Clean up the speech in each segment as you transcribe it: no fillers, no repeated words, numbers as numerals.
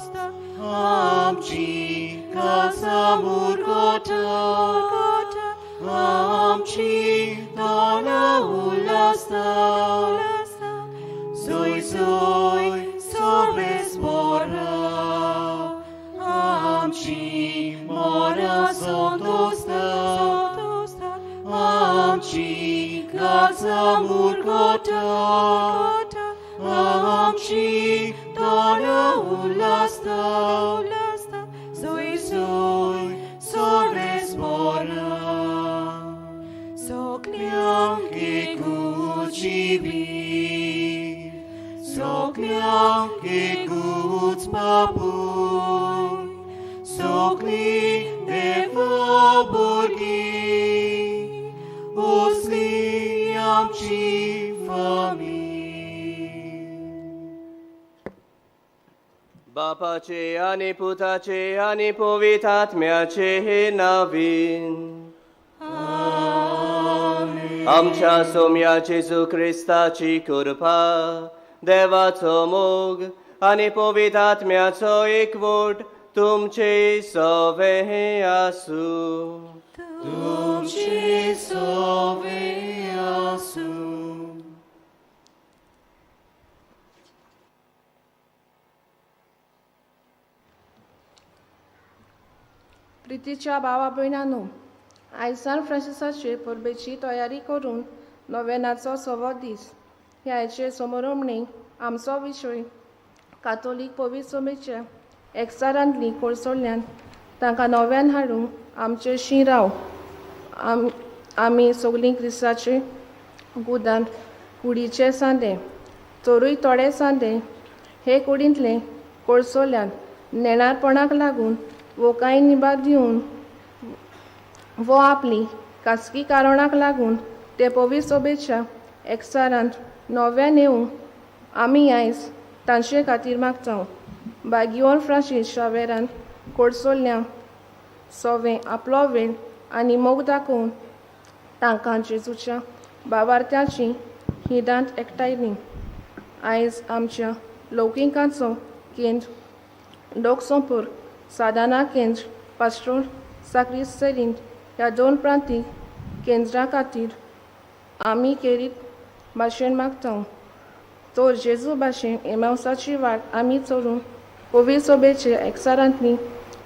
आमची खासा मुरगोटा आमची तोंडां उल्लासता सोय सोय सोर्वेस्पोरा आमची मोरा सोंदोस्ता आमची खासा मुरगोटा आमची तोंडां उल्लासता सोय सोय सोर्वेस्पोरा सगल्यांक एकूच जिवीत सगल्यांक एकूच बापूय सगलीं देवा भुरगीं असली आमची फामील. बापाचे आनी पुताचे आनी पवित्र आत्म्याचे नावीन. आमच्या सोम्या जेजू क्रिस्ताची कृपा, देवाचो मोग आनी पवित्र आत्म्याचो एकवट तुमचे सवे आसूं. तुमचे सवे आसूं. प्रितीच्या भावा भयणांनो, आयज सान फ्रांसिसाचे परबेची तयारी करून नोवेनाचो सवो दीस. ह्या आयचे समारंभणेक आमचो विशय कातोलीक पवित्र सभेच्या एकचारांतली कोळसोल्ल्यान तांकां नव्यान हाडूंक आमचे शिराव. आमी सगलीं क्रिस्ताचे गुदान कुडीचे सांदे तरूय थोडे सांदे हे कुडींतले कोळसोल्यान नेणारपणाक लागून वो कांय निभाग दिवन वो आपली खासगी कारणाक लागून ते पवित्र सभेच्या एकचारांत नव्यान येवंक आमी आयज तांचे खातीर मागता. बागियोन फ्रांसीस शावेरान कोडसोल्ल्या सोवे आपलो वेळ आनी मोग दाखोवन तांकां जेजूच्या बावार्थ्याची हिदांत एकठांयली. आयज आमच्या लौकिकांचो केंद्र लोकसंपर्क साधना केंद्र पास्ट्रोल साक्रिस्तेरींत ह्या दोन प्रांतीक केंद्रां खातीर आमी केरीत भाशेन मागता. तर जेजू भाशेन एमावसाची वाट आमी चलून पवित्र सभेचे एकचारांतली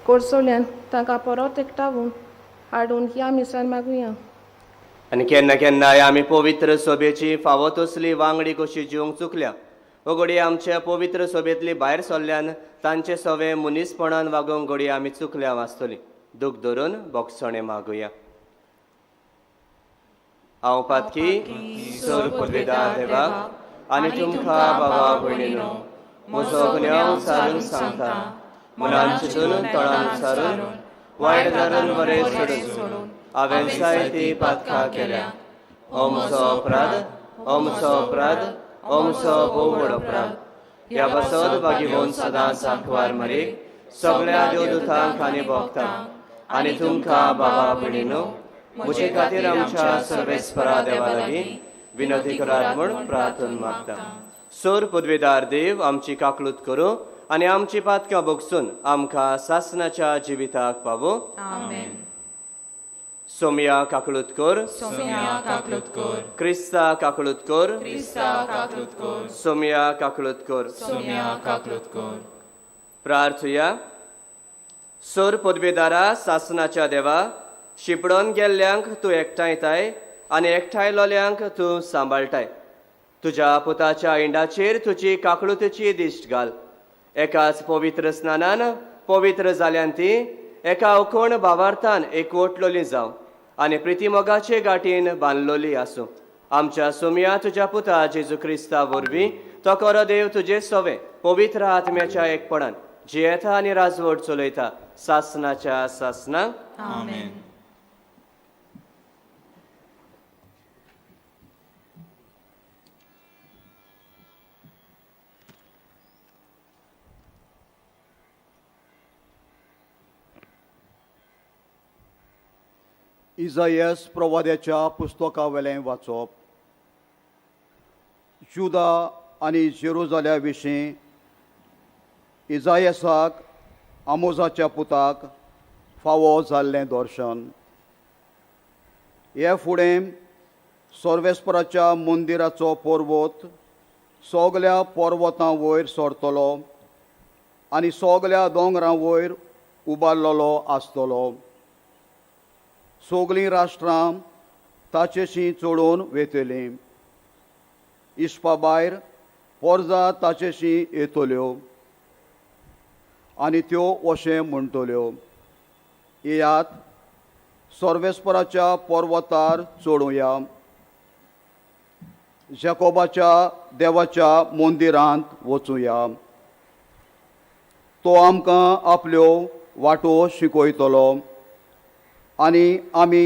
कोर्सोल्यान तांकां परत एकठावून हाडून ह्या मिसान मागुया. आनी केन्ना केन्नाय आमी पवित्र सभेची फावो तसली वांगडी कशी जिवंक चुकल्या. घडये आमच्या पवित्र सभेंतली भायर सरल्यान तांचे सवे मनीसपणान वागोवंक घडये आमी चुकल्या वाचतली. दूख धरून बोगसणें मागुया. हांव पातकी सोर पदवेदार देवाक आनी तुमकां बाबा भयणीनो म्हजो गुन्यांव सारून सांगता, मनान चिंतून तोंडान सारून वायट धरून बरें सोडून हांवें जायती पातकां केल्या. हो म्हजो अपराध, हो म्हजो अपराध, हो म्हजो भोव व्हड अपराध. ह्या पासत बागीवन सदांच आंकवार मरेक सगळ्या देवदूतांक आनी भोगतांक आनी तुमकां बाबा भयणीनो म्हजे खातीर आमच्या सर्वेस्परा देवा लागीं विनंती करात म्हूण प्रार्थना मागता. सोर पदवेदार देव आमची काकलूत करूं आनी आमची पातकां भोगसून आमकां सासनाच्या जिविताक पावो. सोमया काकलूत कर, सोमया काकलूत कर, क्रिस्ता काकलूत कर, क्रिस्ता काकलूत कर, सोमया काकलूत कर, सोमया काकलूत कर. प्रार्थुया. सोर पदवेदारा सासनाच्या देवा, शिपडोन गेल्ल्यांक तूं एकठांयताय आनी एकठांयलोल्यांक तूं सांबाळटाय. तुज्या पुताच्या इंडाचेर तुजी काकळुतीची दिश्ट घाल. एकाच पवित्र स्नानान पवित्र जाल्यान ती एका अकोण भावार्थान एकवटलोली जावं आनी प्रितीमोगाचे गांठीन बांदलोली आसूं. आमच्या सोमया तुज्या पुता जेजू क्रिस्ता वरवीं तो करो देव तुजे सवे पवित्र आत्म्याच्या एकपणान जियेता आनी राजवट चलयता सासनाच्या सासनाक. आमेन. इजायस प्रवाद्याच्या पुस्तकावेलें वाचप. जुदा आनी जेरुजाल्या विशीं इजायसाक आमोजाच्या पुताक फावो जाल्लें दर्शन. हे फुडें सर्वेस्पराच्या मंदिराचो पर्वत सगल्या पर्वतां वयर सरतलो आनी सगल्या दोंगरां वयर उबारलेलो आसतलो. सगलीं राष्ट्रां ताचेशी चडोवन वेतलीं. इस्पा भायर पोरजा ताचेशी येतल्यो आनी त्यो अशें म्हणटल्यो, येयात सर्वेस्पराच्या पर्वतार चडुया, जॅकोबाच्या देवाच्या मंदिरांत वचुया. तो आमकां आपल्यो वाटो शिकयतलो आनी आमी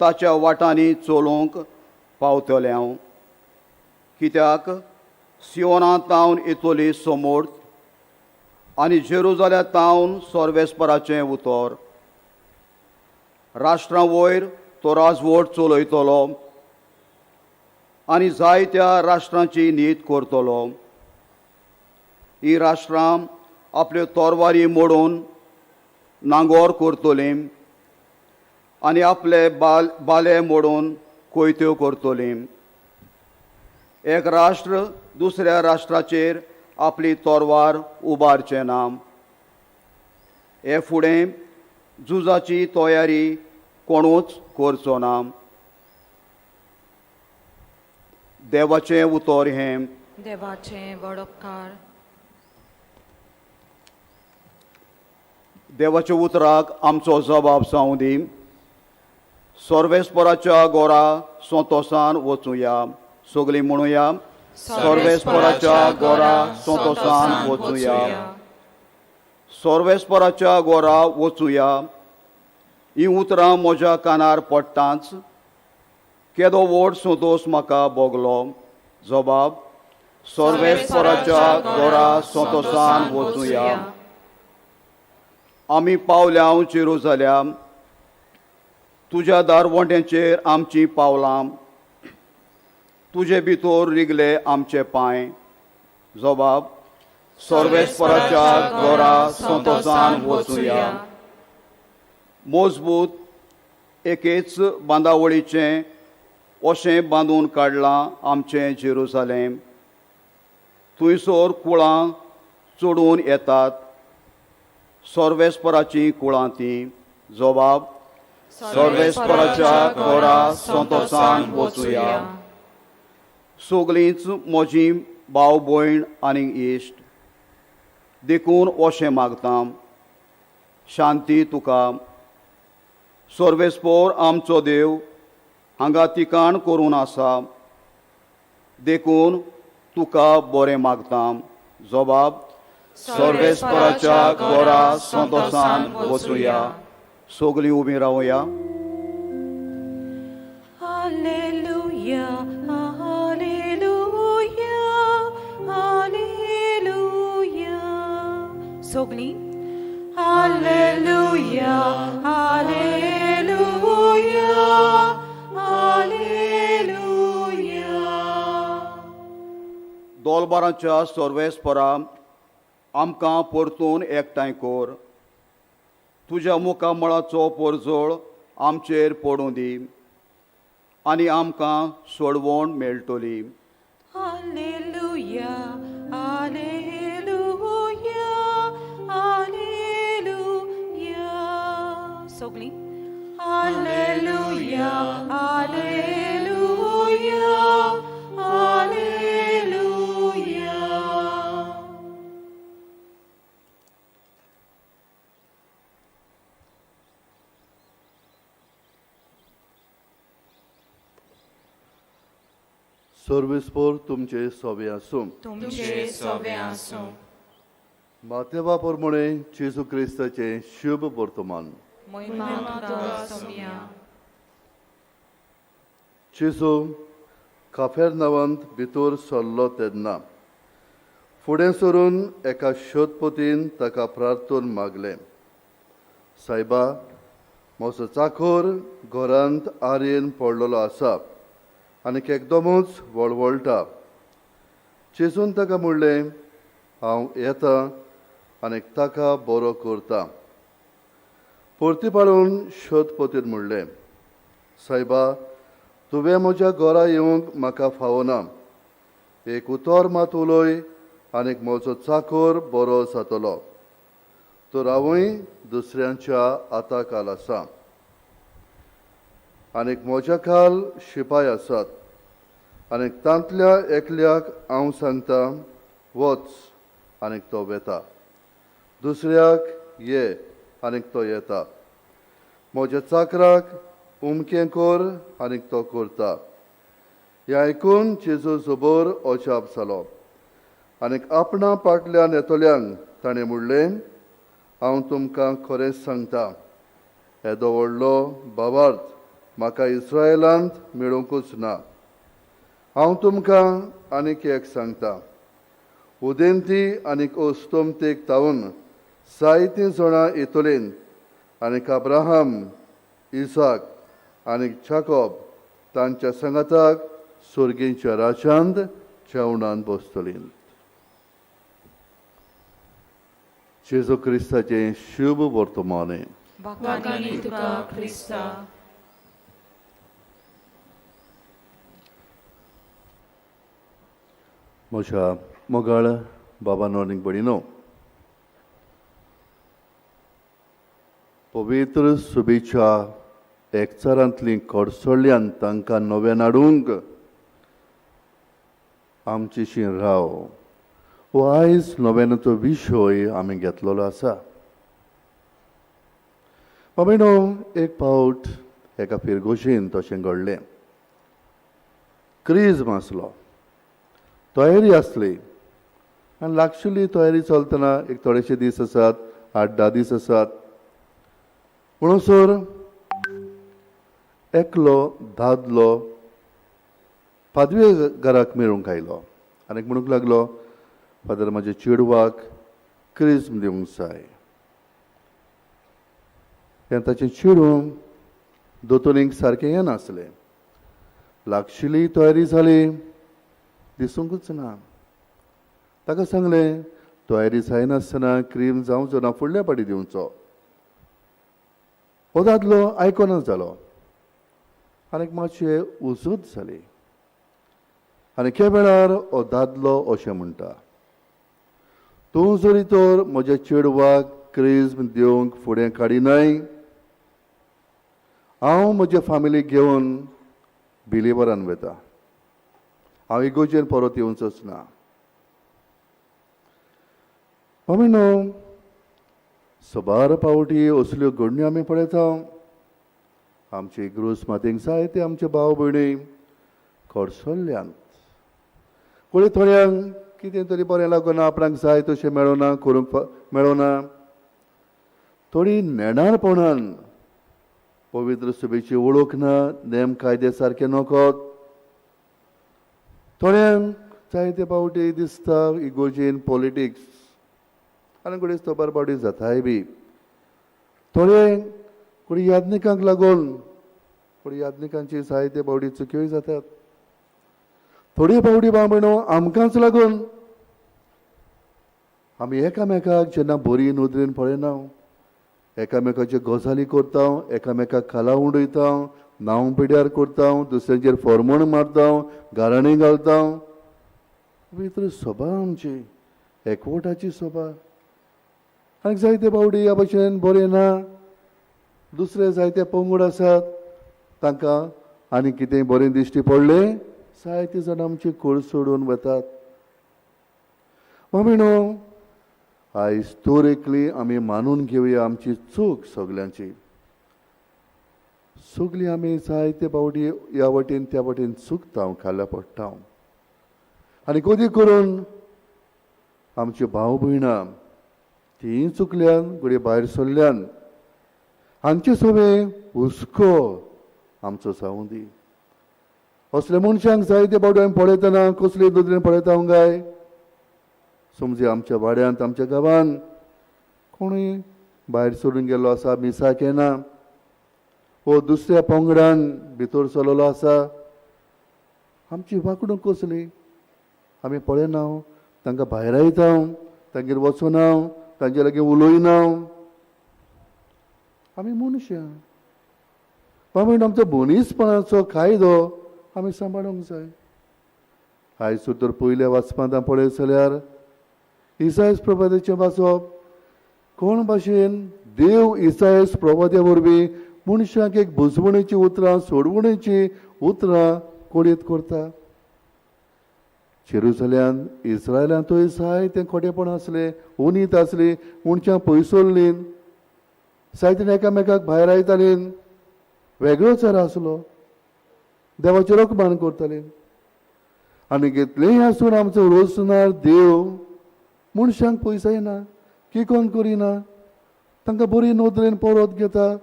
ताच्या वाटांनी चलोवंक पावतले. कित्याक सियोना तावन येतली समोर्थ आनी जेरुजाल्या तावन सर्वेस्पराचें उतर. राष्ट्रां वयर तो राजवट चलयतलो आनी जायत्या राष्ट्रांची नीत करतलो. ही राष्ट्रां आपल्यो तोरवारी मोडून नांगोर करतलीं आनी आपले बाले मोडून कोयत्यो करतलीं. एक राष्ट्र दुसऱ्या राष्ट्राचेर आपली तोरवार उबारचें ना. हे फुडें झुजाची तयारी कोणूच करचो ना. देवाचें उतर हें. देवाचें वडपकार. देवाच्या उतराक आमचो जबाब जावं दी. सर्वेस्पराच्या गोरा संतोसान वचुया. सगलीं म्हणुया, सर्वेस्पराच्या गोरा संतोसान वचुया. सर्वेस्पराच्या गोरा वचुया. ही उतरां म्हज्या कानार पडटांच केदो व्हड संतोस म्हाका भोगलो. जबाब, सर्वेस्पराच्या गोरा संतोसान वचुया. आमी पावल्या जेरुजाल्या, तुज्या दारवंट्यांचेर आमचीं पावलां, तुजे भितर रिगले आमचे पांय. जबाब, सर्वेस्पराच्या गोरा संतोसान वचुया. मजबूत एकेच बांदावळीचें अशें बांदून काडलां आमचें जेरुजालेम. थंयसर कुळां चडून येतात, सर्वेस्पराचीं कुळां तीं. जबाब, सर्वेस्पराच्या गोरा संतोसान वचुया. सगलींच म्हजीं भाव भयण आनी इश्ट, देखून अशें मागता, शांती तुका. सर्वेस्पोर आमचो देव हांगा तिकाण करून आसा, देखून तुका बरें मागता. जबाब, सर्वेस्पराच्या गोरा संतोसान वचुया. सगलीं उबीं रावया. Hallelujah, hallelujah, hallelujah. सगलीं हालेलुया, हालेलुया, हालेलुया. दोलबारांच्या सर्वेस्परा आमकां परतून एकठांय कर. तुज्या मुखामळाचो पोरजोळ आमचेर पडूं दी आनी आमकां सोडवण मेळटली. Hallelujah, hallelujah, hallelujah. सगलीं हालेलुया, हालेलुया, हालेलुया. सर्वेस्पोर तुमचे सोवे आसूं. तुमचे सोवे आसूं. मातेवा प्रमाणे जेजू क्रिस्ताचें शुभ वर्तमान. महिमा तुका सोम्या. जेजू काफेरनावांत भितर सरलो तेन्ना फुडें सरून एका शोधपतीन ताका प्रार्थून मागलें, सायबा, म्हजो चाखोर घरांत आरयेन पडलेलो आसा आनी एकदमूच वळवळटा. जेजून ताका म्हणलें, हांव येता आनी ताका बरो करता. परती पाळून शोधपतीन म्हणलें, सायबा, तुवें म्हज्या घरा येवंक म्हाका फावना. एक उतर मात उलय आनीक म्हजो चाकर बरो जातलो. तर हांवूय दुसऱ्यांच्या हाता खाल आसा आनीक म्हज्या खाल शिपाय आसात आनीक तांतल्या एकल्याक हांव सांगता वच आनीक तो वेता, दुसऱ्याक ये आनीक तो येता, म्हज्या चाकराक उमकें कर आनीक तो करता. हें आयकून जेजू जबर अजाप जालो आनीक आपणा पाटल्यान येतल्यांक ताणें म्हणलें, हांव तुमकां खरेंच सांगता, येदो व्हडलो भावार्थ म्हाका इस्रायलांत मेळुंकूच ना. हांव तुमकां आनीक एक सांगता, उदेंती आनीक अस्तमतेक तावन जायतीं जाणां येतलीं आनीक अब्राहम, इसाक आनीक जाकोब तांच्या सांगाताक सर्गीच्या राज्यांत जेवणान बसतलीं. जेजू क्रिस्ताचें शुभ वर्तमान. वाखाणी तुका क्रिस्ता. म्हज्या मोगाळ बाबानो आनी भयणीनो, पवित्र सुबेच्या एकचारांतलीं कडसळ्ळ्यान तांकां नव्यान हाडूंक आमचेशी राव हो आयज नव्यानाचो विशय आमी घेतलेलो आसा. बाबानो, एक फावट एका फिरगोशीन तशें घडलें. क्रिज्म आसलो, तयारी आसली आनी लागशिल्ली तयारी चलतना एक थोडेशे दीस आसात, 8-10 दीस आसात म्हणसर एकलो दादलो पादवे घराक मेळूंक आयलो आनी म्हणूंक लागलो, फादर, म्हज्या चेडवाक क्रिज्म दिवंक जाय. हें ताचें चेडूं दोतोनीक सारकें येनासलें. लागशिल्ली तयारी जाली, दिसूंकच ना. ताका सांगलें, तयारी जायनासतना क्रीम जावचो ना, फुडल्या पाटी दिवचो. हो दादलो आयकोना जालो आनीक मातशें उजूत जाली आनी ह्या वेळार हो दादलो अशें म्हणटा, तूं जरी तर म्हज्या चेडवाक क्रिज्म दिवंक फुडें काडिनाय, हांव म्हज्या फामिलीक घेवन बिलिवरान वता, हांव इगोजेर परत येवचोच ना. आमी न्हू सबार पावटी असल्यो घडण्यो आमी पळयता. आमचे इग्रोज मातेंक जायते आमचे भाव भयणी कडसल्ल्यान कोणी थोड्यांक कितें तरी बरें लागना, आपणाक जाय तशें मेळना, करूंक मेळना. थोडी नेणारपणान पवित्र सभेची वळख ना, नेम कायदे सारके नकत. थोड्यांक जायते पावटी दिसता इगोजेन पॉलिटिक्स आनी घडये सबार पावटी जाताय बी. थोडे कोणी याज्ञिकांक लागून कोणी याज्ञिकांची जायते पावटी चुक्योय जातात. थोडे पावटी भाव भयणो आमकांच लागून आमी एकामेकाक जेन्ना बरी नदरेन पळयना, एकामेकाच्यो गजाली करता, एकामेकाक खाला उडयता, नांव पिड्यार करता, दुसऱ्यांचेर फॉर्मण मारता, गाराणी घालता. पवित्र सभा आमची एकवटाची सभा आनी जायते पावटी ह्या भशेन बरें ना. दुसरे जायते पंगड आसात, तांकां आनी कितें बरें दिश्टी पडलें, जायते जाण आमची कूळ सोडून वतात. मम्मी न्हू, आयज तर एकली आमी मानून घेवया आमची चूक सगल्यांची. सगळीं आमी जायते पावटी ह्या वटेन त्या वटेन चुकता, खाला पडटा आनी कदी करून आमची भाव भयणां तीं चुकल्यान घडये भायर सरल्यान हांचे सगळे हुस्को आमचो जावं दी. असल्या मनशांक जायते पावटी आमी पळयतना कसले नदरेन पळयता काय? समजी आमच्या वाड्यांत आमच्या गांवांत कोणूय भायर सरून गेल्लो आसा, मिसाक येना वो दुसऱ्या पंगडान भितर सरलेलो आसा, आमची वागणूक कसली? आमी पळयना, तांकां भायरायता, तांगेर वचना, तांचे लागीं उलयना. आमी मनशां बाबा, आमचो मनीसपणाचो कायदो आमी सांबाळूंक जाय. आयज तर पयल्या वाचपांत पळयत जाल्यार इसायस प्रभातेचें वाचप, कोण भाशेन देव इसायस प्रभाते वरवीं मनशाक एक बुजवणेची उतरां, सोडवणेची उतरां कोडयेत करता. जेरुसल्यान इस्रायलांतूय जायतें खोटेपण आसलें, उनीत आसली, मनशां पयसुल्लीं, जायते एकामेकाक भायर आयतालीं, वेगळोच आसलो, देवाचेर अपमान करतालीं. आनी कितलेंय आसून आमचो रोसणार देव मनशांक पयसायना, किकोन करिना, तांकां बरी नदरेन परत घेता,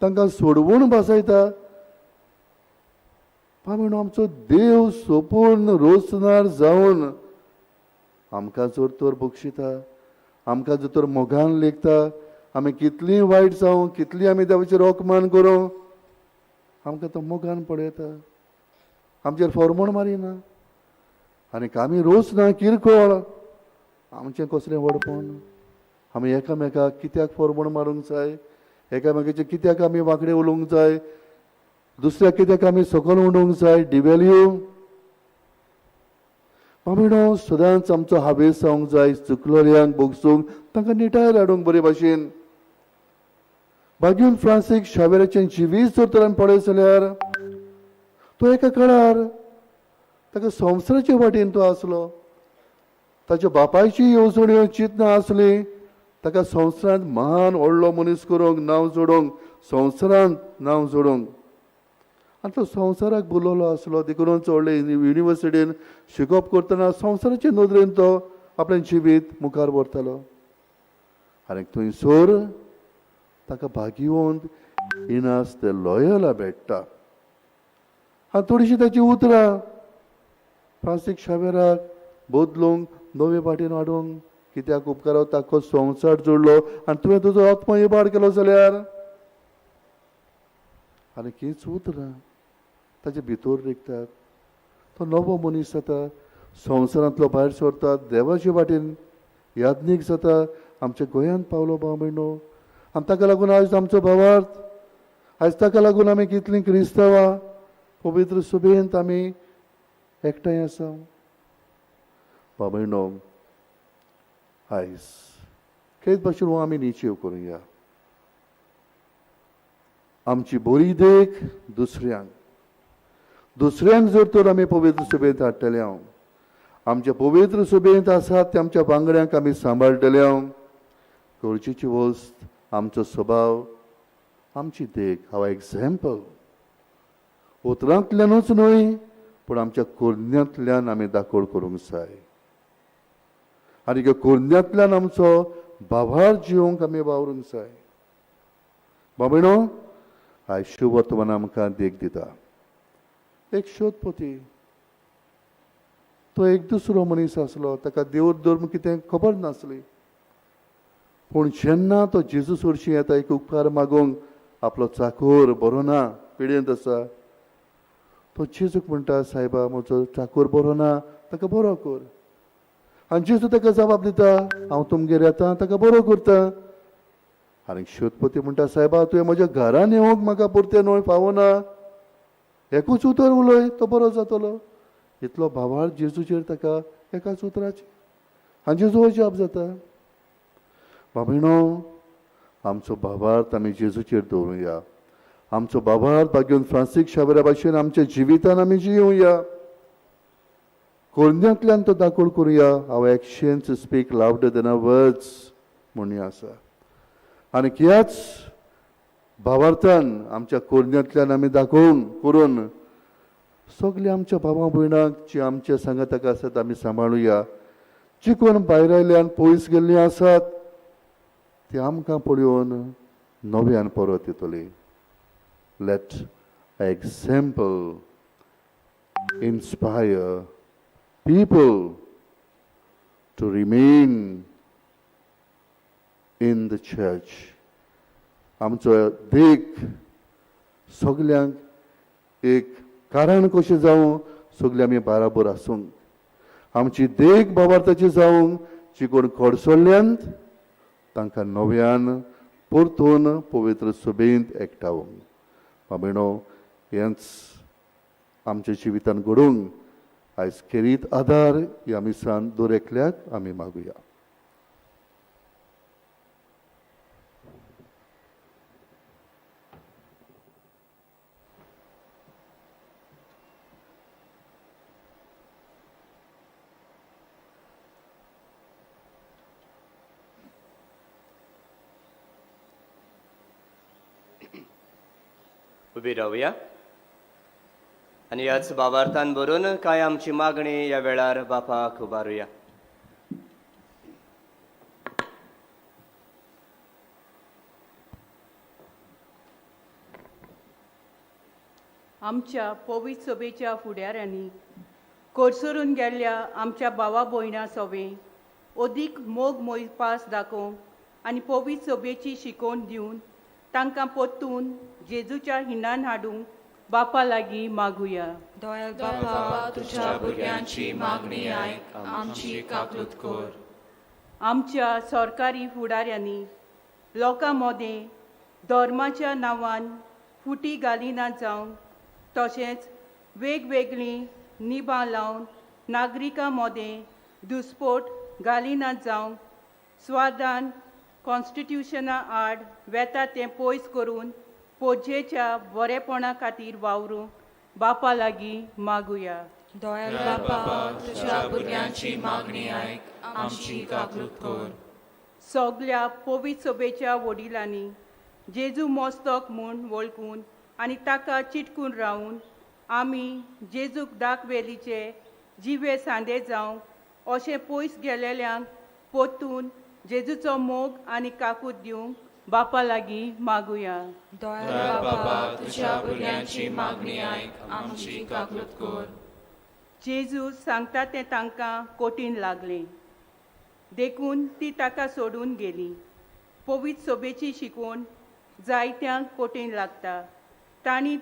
तांकां सोडवून बसयता. म्हणून आमचो देव सोपून रोसणार जावन आमकां जर तर बक्षिता, आमकां जर तर मोगान लेखता, आमी कितलीं वायट जावं, कितलीं आमी देवाचेर अपमान करूं, आमकां तो मोगान पळयता, आमचेर फॉर्मोण मारिना. आनी आमी रोस ना किरकोळ, आमचें कसलें व्हडपण? आमी एकामेकाक कित्याक फॉर्मोण मारूंक जाय? एकामेकाचें कित्याक आमी वांकडे उलोवंक जाय? दुसऱ्याक कित्याक आमी सकयल उडोवंक जाय? डिवेल्यू बाबीणो सदांच आमचो हावेस जावंक जाय चुकलोल्यांक बोगसूंक, तांकां निटायर हाडूंक बरे भाशेन. बागीन फ्रांसीक शावेराचें जिवीत जर तर आमी पळयत जाल्यार तो एका काळार ताका संवसाराचे वाटेन तो आसलो, ताच्या बापायची येवजण्यो चिंतनां आसली, ताका संवसारांत महान व्हडलो मनीस करूंक, नांव जोडूंक, संवसारांत नांव जोडूंक. आनी तो संवसाराक बुलोलो आसलो, देखून चडले युनिवर्सिटीन शिकप करतना संवसाराचे नदरेन तो आपलें जिवीत मुखार व्हरतालो. आनी थंयसर ताका भाग्यवंत इनास ते लॉयला भेट्टा. आनी थोडीशीं ताची उतरां फ्रांसीक शावेराक बदलूंक, नवे वाटेन हाडूंक कित्याक उपकारा ताको संवसार जोडलो आनी तुवें तुजो आत्मो इबाड केलो जाल्यार. आनी हीच उतरां ताचे भितर रिगतात, तो नवो मनीस जाता, संवसारांतलो भायर सरता, देवाचे वाटेन याज्ञीक जाता. आमच्या गोंयांत पावलो भाव भयणो. आनी ताका लागून आयज आमचो भावार्थ, आयज ताका लागून आमी कितलीं क्रिस्तांवां पवित्र सभेंत आमी एकठांय आसा. भाव भयणो, आयज खेत भाशेन हो आमी निचेव करुया. आमची बरी देख दुसऱ्यांक, दुसऱ्यांक जर तर आमी पवित्र सभेंत हाडटले, हांव आमच्या पवित्र सभेंत आसात ते आमच्या वांगड्यांक आमी सांबाळटले. हांव गरजेची वस्त आमचो स्वभाव, आमची देख, हांव एग्जाम्पल उतरांतल्यानूच न्हय पूण आमच्या कोरण्यांतल्यान आमी दाखोवड करूंक जाय. आनी ह्या कोरण्यांतल्यान आमचो भावार जिवंक आमी वावरूंक जाय. बाबीणो, आयज शुभवर्तमान आमकां देख दिता. एक शोधपती, तो एक दुसरो मनीस आसलो, ताका देव धर्म कितें खबर नासली. पूण जेन्ना तो जेजू सोडशी येता एक उपकार मागूंक, आपलो चाकोर बरो ना, पिडेंत आसा, तो जेजूक म्हणटा, सायबा म्हजो चाकोर बरो ना, ताका बरो कर. आनी जेजू ताका जबाब दिता, हांव तुमगेर येता, ताका बरो करता. आनी शोधपती म्हणटा, सायबा तुवें म्हज्या घरान येवंक म्हाका पुरतें न्हय, फावना, एकूच उतर उलय, तो बरो जातलो. इतलो भावार जेजूचेर ताका एकाच उतराचेर. आनी जेजू जाप जाता. बाबीणो, आमचो भावार्थ आमी जेजूचेर दवरुया. आमचो भावार्थ भाग्योन फ्रांसीक शावेरा भाशेन आमच्या जिवितान आमी जियोया. कोरण्यांतल्यान तो दाखोवड करुया. Our actions speak louder than our words म्हणून आसा. आनी ह्याच भावार्थान आमच्या कोरण्यांतल्यान आमी दाखोवन करून सगळे आमच्या भावा भयणांक जी आमच्या सांगाताक आसात आमी सांबाळुया. जी कोण भायर आयल्यान पयस गेल्लीं आसात ती आमकां पळोवन नव्यान परत येतली. Let example inspire people to remain in the church. आमचो देख सगल्यांक एक कारण कशें जावं, सगळे आमी बाराबर आसूंक, आमची देख भावार्थाची जावंक, जी कोण खडसल्ल्यांत तांकां नव्यान परतून पवित्र सभेंत एकठावंक. बाबेणो, हेंच आमच्या जिवितान घडोवंक आयज खेरीत आदार ह्या मिसान दर एकल्याक आमी मागुया. उबी रावया आनी ह्याच बाबार्थान बरोवन कांय आमची मागणी ह्या वेळार बापाक उबारुया. आमच्या पवित्र सभेच्या फुडाऱ्यांनी कोरसरून गेल्ल्या आमच्या भावा भयणां सोवें अदीक मोग मोयपास दाखोवंक आनी पवित्र सभेची शिकोवण दिवन तांकां परतून जेजूच्या हिंडान हाडूंक बापा लागीं मागुया. दयाळ बापा, तुज्या भुरग्यांची मागणी आयक, आमची काकूत कर. आमच्या सरकारी फुडाऱ्यांनी लोकां मदें धर्माच्या नांवान फुटी घालिना जावंक, तशेंच वेगवेगळीं निबां लावन नागरिकां मदें दुस्पोट घालिना जावंक, स्वादान कॉन्स्टिट्युशना आड वेता तें पयस करून पोजेच्या बरेपणा खातीर वावरूंक बापा लागीं मागुया. दयाळ बापा, तुज्या भुरग्यांची मागणी आयक, आमची काकूत कर. सगल्या पवित्र सभेच्या वडिलांनी जेजू मस्तक म्हूण वळखून आनी ताका चिटकून रावून आमी जेजूक दाखवेलीचे जिवे सांदे जावंक अशें पयस गेलेल्यांक परतून जेजूचो मोग आनी काकूत दिवंक बापा लागीं मागुया. दयाळ बापा, तुज्या भुरग्यांची मागणी आयक, आमची काकूत कर. जेजू सांगता तें तांकां कठीण लागलें, देखून ती ताका सोडून गेली. पवित्र सभेची शिकवण जायत्यांक कठीण लागता. तांणी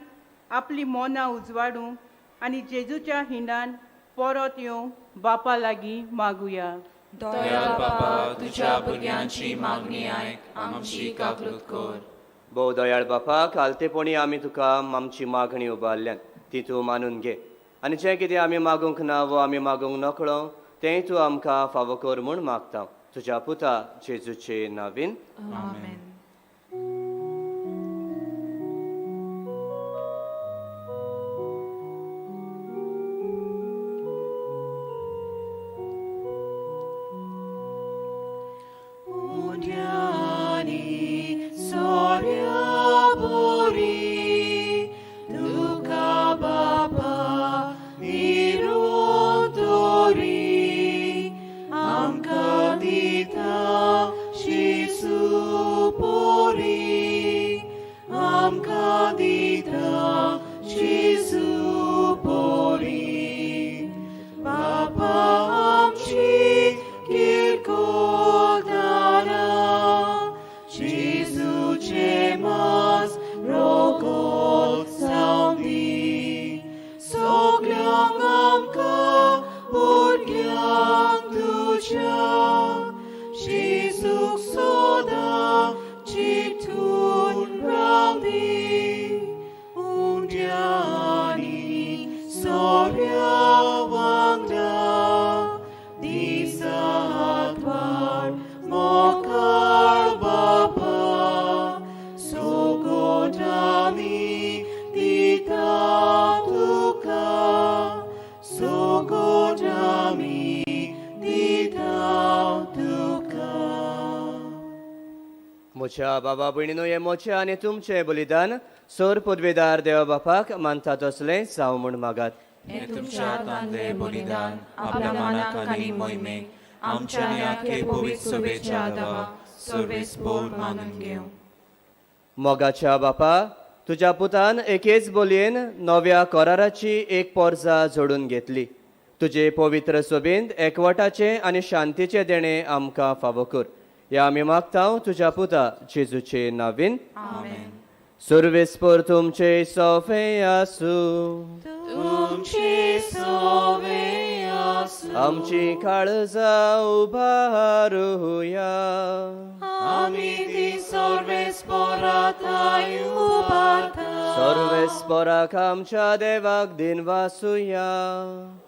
आपली मनां उजवाडूंक आनी जेजूच्या हिंडान परत येवंक बापा लागीं मागुया. दयाळ बापा, तुज्या भुरग्यांची मागणी आयक, आमची काकूत कर. भोव दयाळ बापा, कालतेपणी आमी तुका आमची मागणी उबारल्यान ती तूं मानून घे आनी जें कितें आमी मागूंक ना वो आमी मागूंक नकळो तेंय तूं आमकां फावो कर म्हूण मागता, तुज्या पुता जेजूचे नावीन. आमेन. म्हज्या बाबा भयणीनो, हें म्हजें आनी तुमचें बलिदान सर पदवेदार देवा बापाक मानता तसलें जावं म्हूण मागात. हें तुमच्या हातांतलें बलिदान आपल्या मानाक आनी मोहिमेक आमच्या आनी आख्खे पवित्र सभेच्या देवाक सर्वेस्पोर मानून घेवं. मोगाच्या बापा, तुज्या पुतान एकेच बोलयेन नव्या कराराची एक पोरजा जोडून घेतली. तुजे पवित्र सभेंत एकवटाचें आनी शांतीचें देणें आमकां फावो कर. ह्या आमी मागता तुज्या पुता जेजूचे नावीन. आमेन. सर्वेस्पोर तुमचे सोफे आसूं. तुमचे सोवे आसूं. आसूं. आमची काळजां उबारुया. आमी ती सर्वेस्पराथाय उबारता. सर्वेस्पराक आमच्या देवाक दिनवासुया.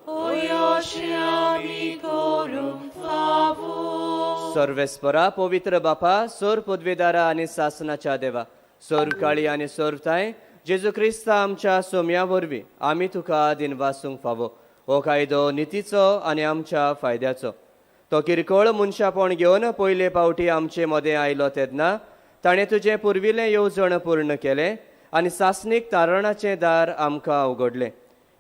अशें आमी करूंक फावो. सर्वेस्परा पवित्र बापा, सोर पदवेदारा आनी सासनाच्या देवा, सर्व काळी आनी सर्वताय जेजू क्रिस्ता आमच्या सोम्या वरवीं आमी तुका दिनवासूंक फावो. हो कायदो नितीचो आनी आमच्या फायद्याचो. तो किरकोळ मनशापण घेवन पयले पावटी आमचे मदें आयलो तेन्ना ताणें तुजें पुर्विल्लें येवजण पूर्ण केलें आनी सासणीक तारणाचें दार आमकां उगडलें.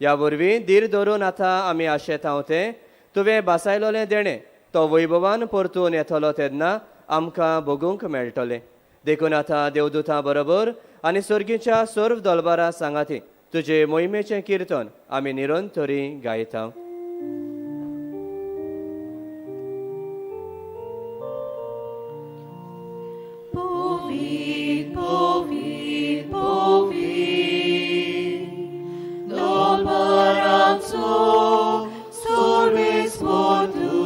ह्या वरवीं धीर धरून आतां आमी आशेतांव तें तुवें बासायलोलें देणें तो वैभवान परतून येतलो तेन्ना आमकां भोगूंक मेळटलें. देखून आतां देवदूतां बरोबर आनी सर्गीच्या सर्व दलबारा सांगाती तुजे मोहिमेचें किर्तन आमी निरंतरी गायता. Povit, povit, povit, Dolbaranzo, sorbes portu,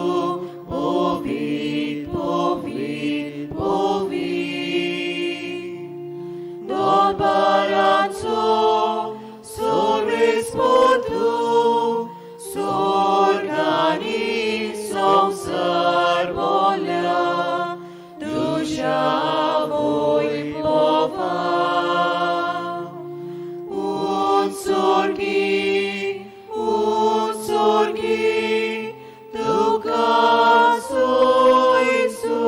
povit, povit, povit, Dolbaranzo, sorbes portu, sorgani somsar bola, duša vojbova. Un sorgi, duca soisu.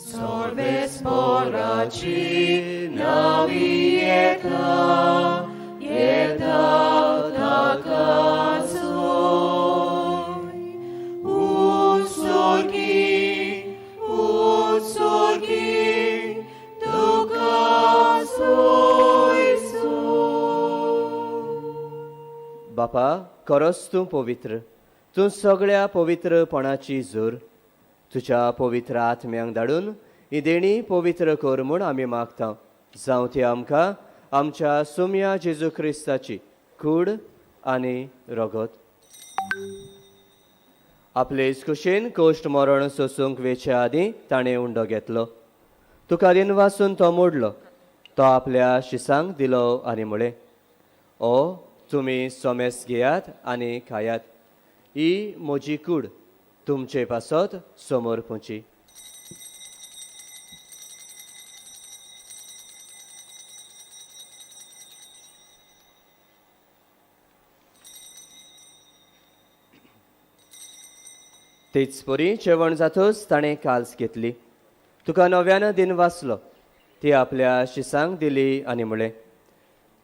Sorbes poraci navieta, yeta takasoi. Un sorgi, duca soisu. बापा, खरोच तूं पवित्र, तूं सगळ्या पवित्रपणाची जोर. तुज्या पवित्र आत्म्यांक धाडून ही देणी पवित्र कर म्हूण आमी मागता. जावं ती आमकां आमच्या सोम्या जेजू क्रिस्ताची कूड आनी रगत. आपले कुशीन कोश्ट मरण सोसूंक वेचे आदीं ताणें उंडो घेतलो. तुका दिनवासून तो मोडलो. तो आपल्या शिसांक दिलो आनी म्हळें, ओ तुमी सोमेस घेयात आनी खायात. ही म्हजी कूड तुमचे पासत समोर पोची. तेच परी जेवण जातच ताणें काल्स घेतली. तुका नव्यान दिन वाचलो. ती आपल्या शिसांक दिली आनी म्हळें,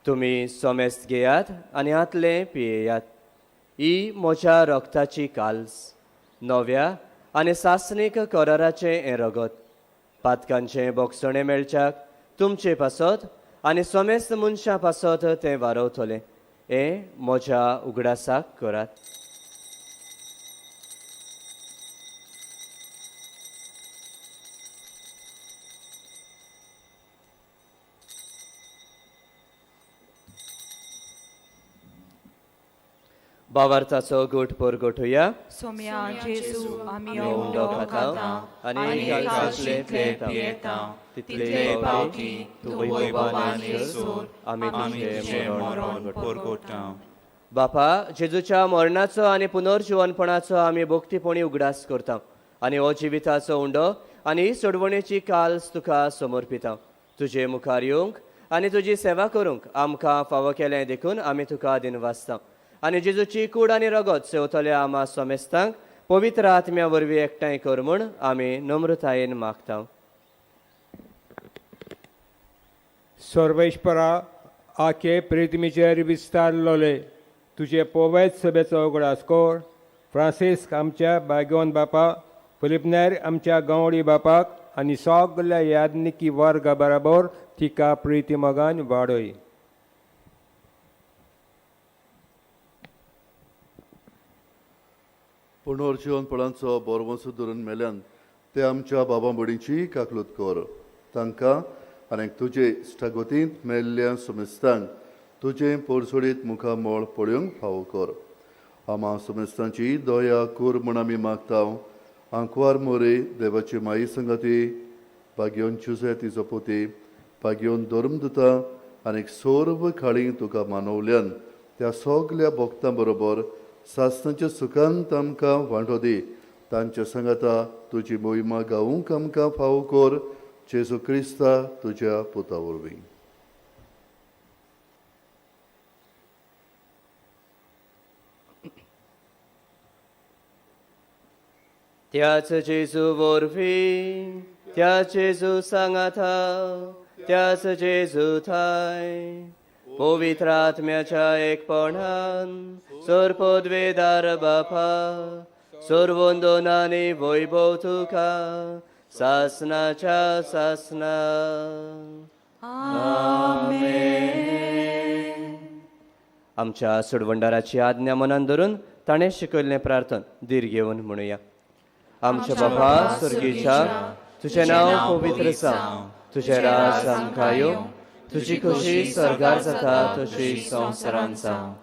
तुमी सोमेस्त घेयात आनी हातलें पियेयात. ही म्हज्या रगताची काल्स, नव्या आनी सासणीक कराराचें हें रगत. पातकांचें बोगसणें मेळच्याक तुमचे पासत आनी सोमेस्त मनशां पासत तें वारवतलें. हें म्हज्या उगडासाक करात. बावार्थाचो गोट परगटुया. सोम्या जेजू, आमी उंडो उंडो खाता खाता आनी कालसांतलें पियेता, तितले तितले पावटी पावटी तूं तूं वैभवान वैभवान येसर आमी आमी तुजें तुजें मरण मरण परगटता. परगटता. बापा, जेजूच्या मरणाचो आनी पुनर्जिवनपणाचो आमी भक्तीपणी उगडास करता आनी हो जिविताचो उंडो आनी ही सोडवणेची काल्स तुका समर्पिता. तुजे मुखार येवंक आनी तुजी सेवा करूंक आमकां फावो केलें देखून आमी तुका दिनवासता. आनी जेजूची कूड आनी रगत सेवतल्या आमा समेस्तांक पवित्र आत्म्या वरवीं एकठांय कर म्हूण आमी नम्रतायेन मागता. सर्वेश्वरा, आखे प्रिथमीचेर विस्तारलोले तुजे पोवेत सभेचो उगडास कर. फ्रांसिस्क आमच्या बागोन बापा, फिलिपनेर आमच्या गांवडी बापाक आनी सगल्या यादनिकी वर्गा बराबर तिका प्रिती मोगान वाडय. पुनर्जिवनपणाचो बोरवंसो धरून मेल्यान ते आमच्या बाबा बडीची काकलूत कर. तांकां आनी तुजे इश्टागतींत मेल्ल्या समेस्तांक तुजें पोरसोडीत मुखामळ पळोवंक फावो कर. आमा समेस्तांची दया कर म्हूण आमी मागता. आंकवार मोरे देवाची माई संगती भाग्योन चुजे तिजो पोती भाग्योन धर्मदुता आनी सर्व खाळी तुका मानवल्यान त्या सगल्या भक्तां बरोबर सासणाच्या सुखांत आमकां वांटो दी. तांच्या सांगाता तुजी मोहिमा गावूंक आमकां फावो कर, जेजू क्रिस्ता तुज्या पुता वरवीं. त्याच जेजू वरवीं, त्याच जेजू सांगाता, त्याच जेजू थाय पवित्र आत्म्याच्या एकपणान सर पदवेदार बापा सर्वंदनानी वैभव तुका सासनाच्या सासना. आमच्या सोडवंडाराची आज्ञा मनान धरून ताणें शिकयल्लें प्रार्थन धीर घेवन म्हणुया. आमच्या बाबा स्वर्गीच्या, तुजें नांव पवित्र जावं, तुजें राज आमकां येवं, तुजी खोशी स्वर्गार जाता तशी संवसारांत जावं.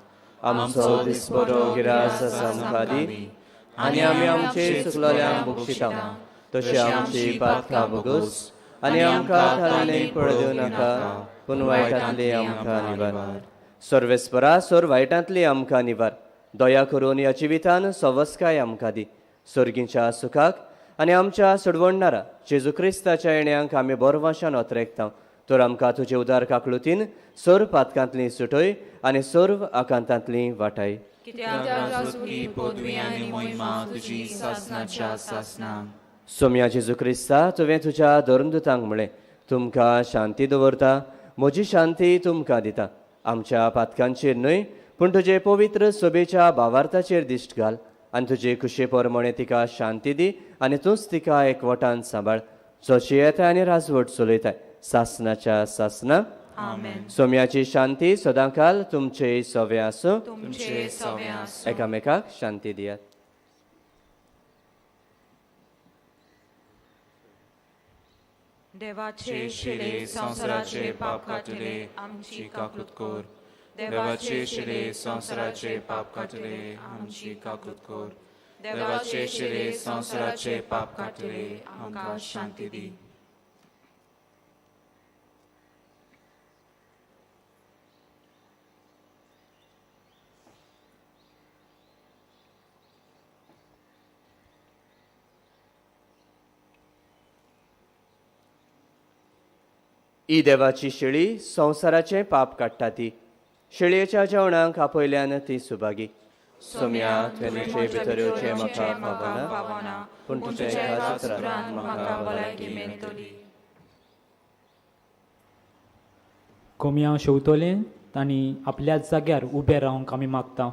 आमचो दिसपडो गिरास आमकां दी आनी आमी आमचे चुकलोल्यांक बक्षिता तशी आमची पातकां भोगोस आनी आमकां थारले पळ दिवं नाका, पूण वायटांतली आमकां निवार. सर्वेस्परा सोर वायटांतली आमकां निवार. दया करून ह्या जिवितान सवस्काय आमकां दी. स्वर्गीच्या सुखाक आनी आमच्या सोडवणणारा जेजू क्रिस्ताच्या येण्यांक आमी बोरवाशान ओतरेकता. तर आमकां तुजे उदार काकलुतीन सर्व पातकांतली सुटय आनी सर्व आकांतांतली वाटाय. सोम्या जेजू क्रिस्ता, तुवें तुज्या धर्मदुतांक म्हळें, तुमकां शांती दवरता, म्हजी शांती तुमकां दिता. आमच्या पातकांचेर न्हय पूण तुजे पवित्र सोबेच्या भावार्थाचेर दिश्ट घाल आनी तुजे खुशे प्रमाणे तिका शांती दी आनी तूंच तिका एकवटान सांबाळ, जो जियेता आनी राजवट चलयताय सासनाच्या सासना. सोम्याची शांती सदांकाल तुमचे सवे आसूं. एकामेकाक शांती दियात. देवाचे शिले संवसाराचे पाप काडटले आमची काकूत कर. देवाचे शिले संवसाराचे पाप काडटले आमची काकूत कर. देवाचे शिले संवसाराचे पाप काडटले आमकां शांती दी. ही देवाची शेळी संवसाराचें पाप काडटा ती शेळयेच्या जेवणाक आपयल्यान ती सुभागी. सोम्या, तुवें म्हजे भितर येवचें म्हाका पावना, पूण तुज्या एका उतरान म्हाका भलायकी मेळटली. कोमयांव शेवतले तांणी आपल्याच जाग्यार उबे रावंक आमी मागता.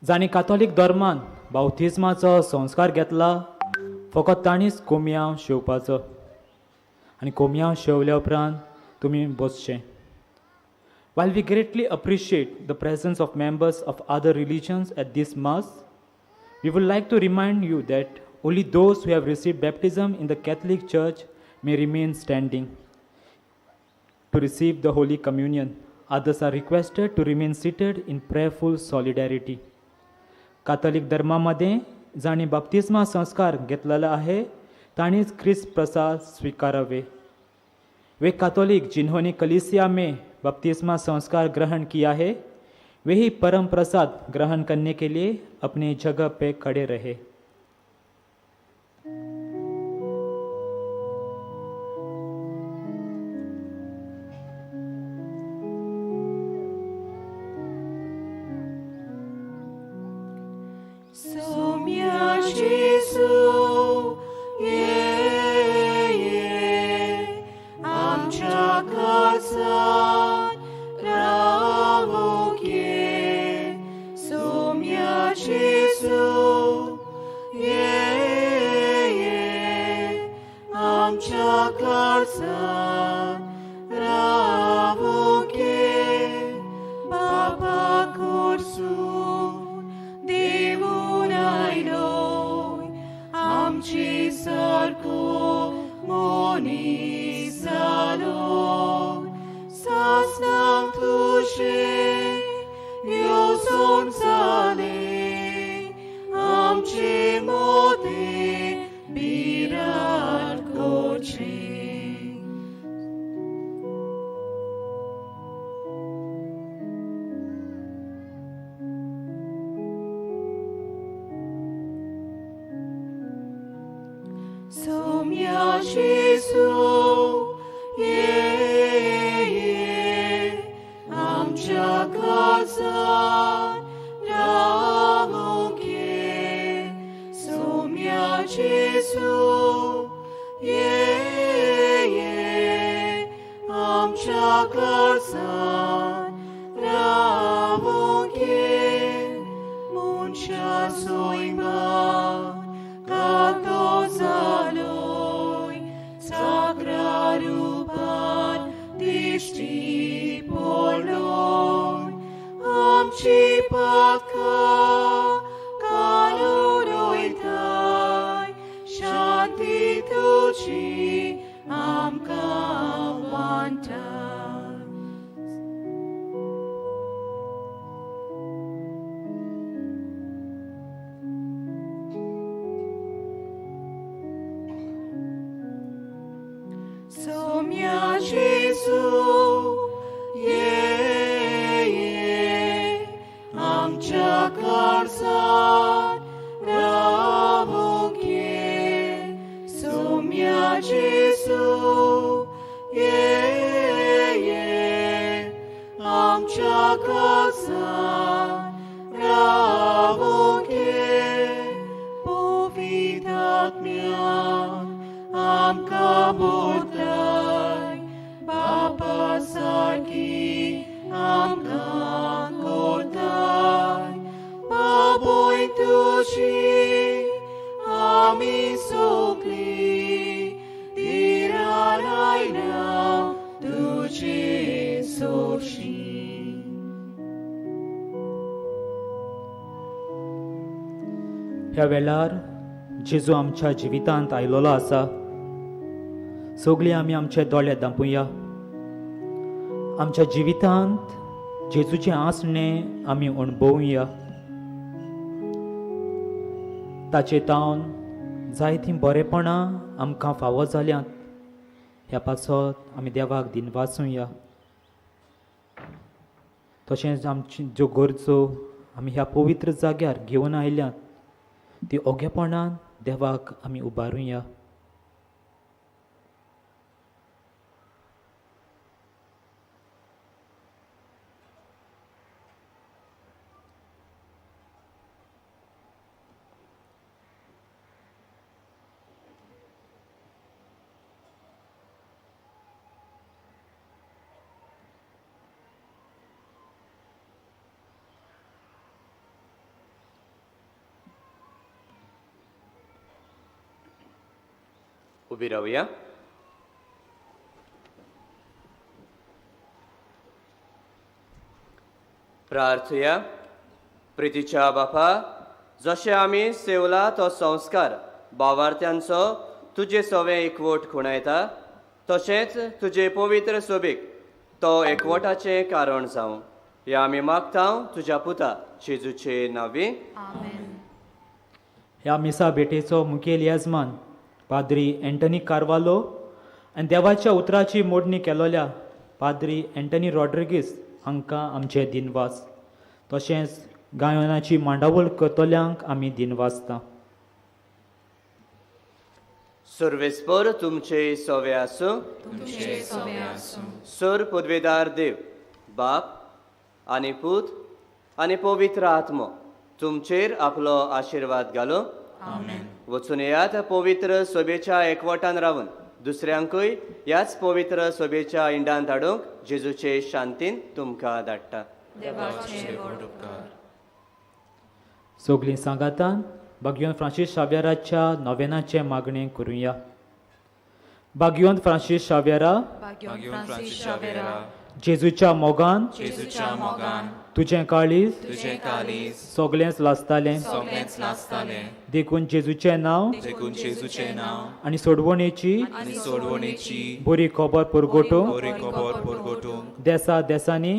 जांणी कातोलीक धर्मान बावतिज्माचो संस्कार घेतला फकत तांणीच कोमयांव शेवपाचो आनी कोमयांव शेवल्या उपरांत तुमी बसचें. While we greatly appreciate the presence of members of other religions at this Mass, we would like to remind you that only those who have received baptism in the Catholic Church may remain standing to receive the Holy Communion. Others are requested to remain seated in prayerful solidarity. Catholic धर्मामध्ये जांणी बाप्तिस्मा संस्कार घेतलेला आहे तांणीच ख्रिस्त प्रसाद स्वीकारावे. वे Catholic जिन्होंने कलीसिया में बपतिस्मा संस्कार ग्रहण किया है वे ही परम प्रसाद ग्रहण करने के लिए अपनी जगह पे खड़े रहे. Sasnam tuše, eu sunt. Somia Jesu, ye ye, आमच्या काळजांत रावूंक ये. सोम्या जेजू, ये ये, आमच्या काळजांत रावूंक ये. मनशा सोयमान कातो जालोय, सागरा रुपान दिश्टी पडलोय. आमची पातकां काडून वयताय, शांती तुजी आमकां वांटाय. Somia Jesu, ye ye, आमच्या काळजांत रावूंक ये. सोम्या जेजू, ये ये, आमच्या काळजांत रावूंक ये. पवित्र आत्म्यान आमकां बोलताय, बापा सारकी आमकां कोताय. बाबूय तुजी आमी सगळीं धिरान आयल्या तुजे सोरशीं. ह्या वेळार जेजू आमच्या जिवितांत आयलोलो आसा. सगळीं आमी आमचे दोळे दांपुया. आमच्या जिवितांत जेजूचें आसणें आमी अणभवुया. ताचे तावन जायतीं बरेपणां आमकां फावो जाल्यांत. ह्या पासत आमी देवाक दिनवासुया. तशेंच आमची ज्यो गरजो आमी ह्या पवित्र जाग्यार घेवन आयल्यात ती ओगेपणान देवाक आमी उबारुया. उबी रावया. प्रार्थुया. प्रितीच्या बापा, जशें आमी सेवला तो संस्कार भावार्थ्यांचो तुजे सवें एकवट खुणायता, तशेंच तुजे पवित्र सोबीक तो एकवटाचें कारण जावं. ह्या आमी मागता तुज्या पुता जेजूचे नांवी. ह्या मिसा भेटेचो मुखेल येजमान पाद्री एंटनी कार्वालो आनी देवाच्या उतराची मोडणी केलोल्या पाद्री एंटनी रॉड्रिगीस हांकां आमचे दिनवास. तशेंच गायनाची मांडावळ करतल्यांक आमी दिनवासता. सर्वेस्पर तुमचे सवे आसूं. सर पदवेदार देव बाप आनी पूत आनी पवित्र आत्मो तुमचेर आपलो आशिर्वाद घालो. वचून येयात पवित्र सभेच्या एकवटान रावन दुसऱ्यांकूय ह्याच पवित्र सभेच्या इंडान धाडूंक जेजूचे शांतीन तुमकां धाडटा. सगळीं सांगातान बागियोन फ्रांसीस शाव्यराच्या नोवेनाचें मागणें करुया. बागियोन फ्रांसीस शाव्यरा, जेजूच्या मोगान तुजें काळीज सगळेंच लासतालें, देखून जेजूचें नांव आनी सोडवणेची बरी खबर पुरगोटूंक देसा देसांनी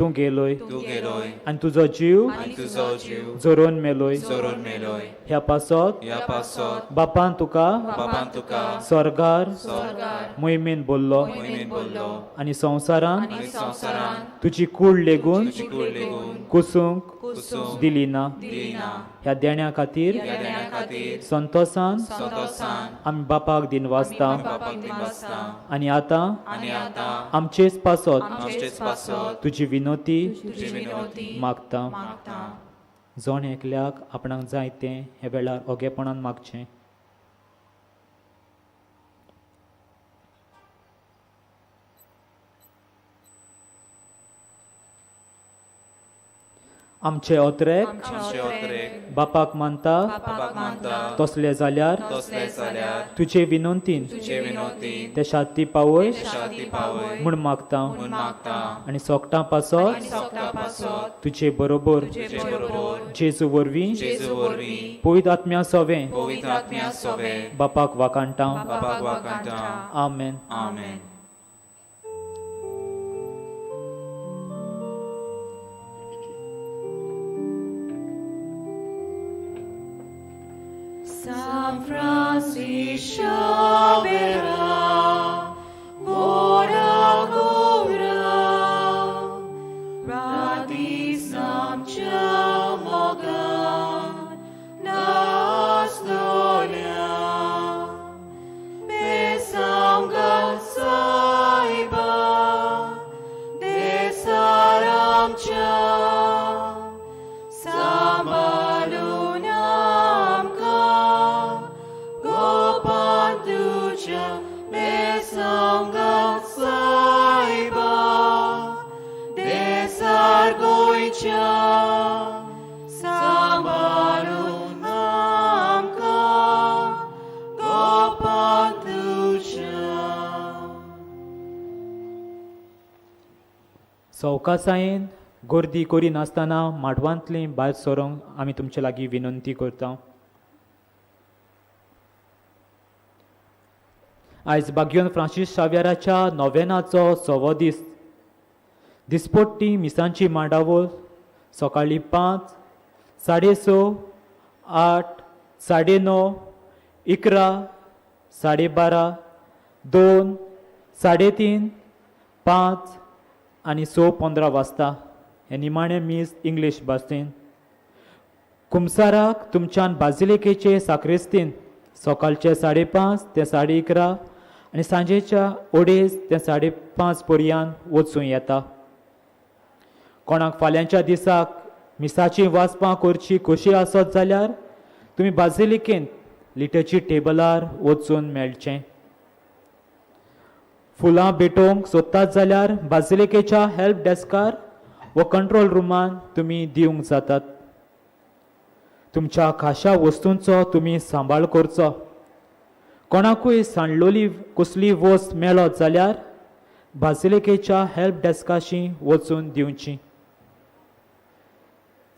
तूं गेलोय आनी तुजो जीव जोरोन मेलोय. ह्या पासत बापान तुका स्वर्गार मोहिमेन बोल्लो आनी संवसारान तुजी कूड लेगून कुसूंक दिली ना. ह्या देण्या खातीर संतोसान आमी बापाक दिनवासता आनी आतां आमचेच पासत तुजी विनोती मागता. जण एकल्याक आपणाक जाय तें हे वेळार ओगेपणान मागचें. आमचे ओत्रेक बापाक मानता तसले जाल्यार तुजे विनंतीन ते शाती पावय म्हूण मागता आनी सोकटां पासत तुजे बरोबर जेजू वरवीं पवित्र आत्म्या सोवे बापाक वाकाणटा. आमेन. San Francisco Xavier, ora cura, Radisam Chamogan, Nastolia, Besanga Saiba, Desaram Cha, सवकासायेन गर्दी करिनासतना माटवांतली भायर सरोंक आमी तुमचे लागीं विनंती करता. आयज बाग्योन फ्रांसीस शाव्याराच्या नोवेनाचो 6वो दीस. दिसपट्टी मिसांची मांडावळ सकाळीं 5, 6:30, 8, 9:30, 11, 12:30, 2, 3:30, 5 आनी 6:15 वाजता. हें निमाणें मीस इंग्लीश भाशेन. कुमसाराक तुमच्यान बाजिलिकेचे साक्रिस्तीन सकाळचे 5:30 ते 11:30 आनी सांजेच्या 2:30 ते 5:30 पर्यंत वचूं येता. कोणाक फाल्यांच्या दिसाक मिसाची वाचपां करची खोशी आसत जाल्यार तुमी बाजिलिकेंत लिटरची टेबलार वचून मेळचें. फुलां भेटोवंक सोदतात जाल्यार बाजिलिकेच्या हेल्प डेस्कार वा कंट्रोल रुमान तुमी दिवंक जातात. तुमच्या खाशा वस्तूंचो तुमी सांबाळ करचो. कोणाकूय सांडलोली कसली वस्त मेळत जाल्यार बाजिलिकेच्या हेल्प डेस्काशी वचून दिवची.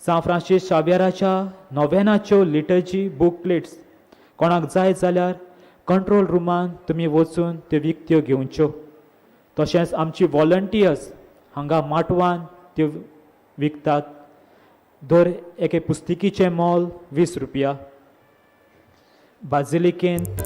सांत फ्रांसीस शाव्यराच्या नोवेनाच्यो लिटर्जी बुकलेट्स कोणाक जाय जाल्यार कंट्रोल रुमान तुमी वचून त्यो विकत्यो घेवच्यो. तशेंच आमची वॉलंटियर्स हांगा माटवान त्यो विकतात. दर एके पुस्तिकेचें मोल 20 रुपया. बाजिलिकेंत